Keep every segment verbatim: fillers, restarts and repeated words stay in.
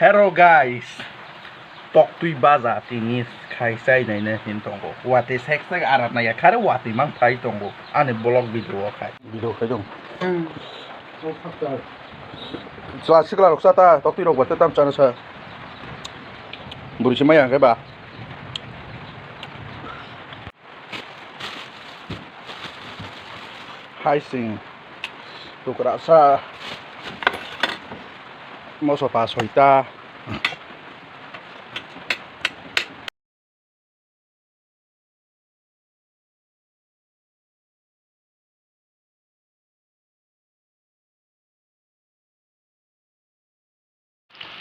Hello guys, toktwi baja tini khai chai naina hin tongo. Watwi sek sek arat naiya khare watwi mang phai tongo. Ani vlog video o khai. Video khai dong. Hmm. Chwla sikla rok sa ta, toktwi rok ba te tam chana sa. Bwrwi se maya hwnkhe ba. Hai sing tukrasa moso pa soita.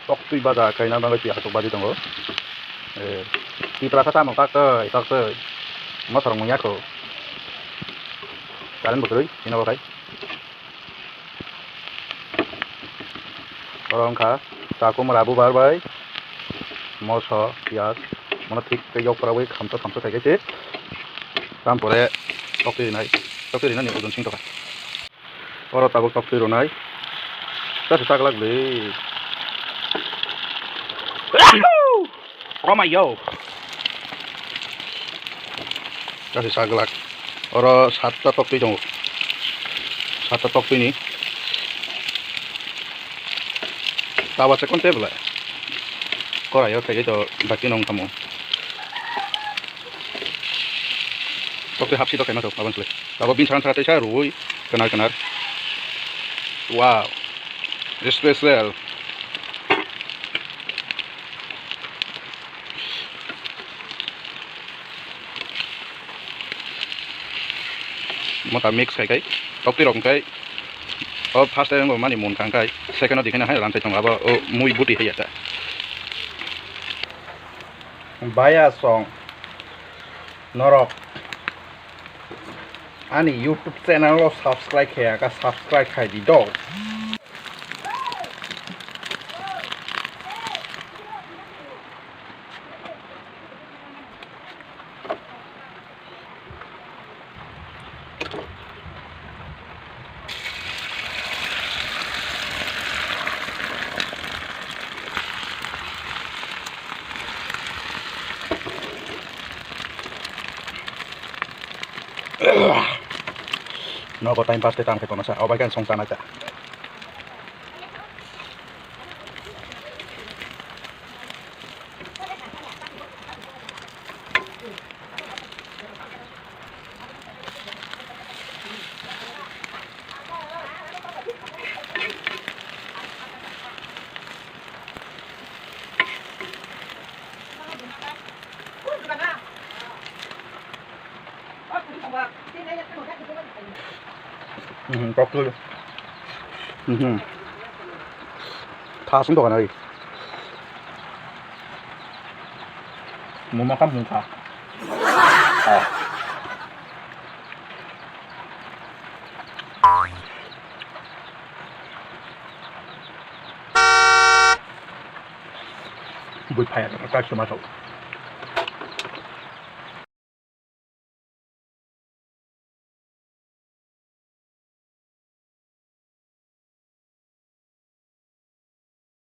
Toktwi baja kaina bagwi twi aswk baji tongo. Eh, twi pla kha tamo kaktwi kaktwi. Mosor wng ya kho. Current bo kwrwi, tino bo khai. Oro wngkha chaku mora bubar bai moso piyaj. Mono thik khe yok pora bai khamsa thamsa khai khe se. Tam pore toktwi rinai, toktwi rinani ojon sing tokha. Oro tabuk toktwi rwnai. Chasi chaglak le. Oh my yo. Chasi chaglak. Oro satta toktwi tongo. Satta toktwi ni. Tawa se konte bwle. Korai o khai to baki nong tamo. Toktwi hapsi to kaima to abang kle. Abo bin saran sara teisa rui kenar kenar. Wow. Special. Mota mix khai khai. Toktwi rok khai. O first time bo mani mun khang khai. Second o dikhai na hai ran sai tong abo o mui buti hai ya ta. Baya song. Norok ani YouTube channel o subscribe khaya kha, subscribe khai di do. Nogo time pass te tam khe tongo sa, obai khe song chanai ta. Mhm, kok tu. Mhm. Tha sung to kana ri. Muma kam mung kha. Ah. Bui phai ka suma so.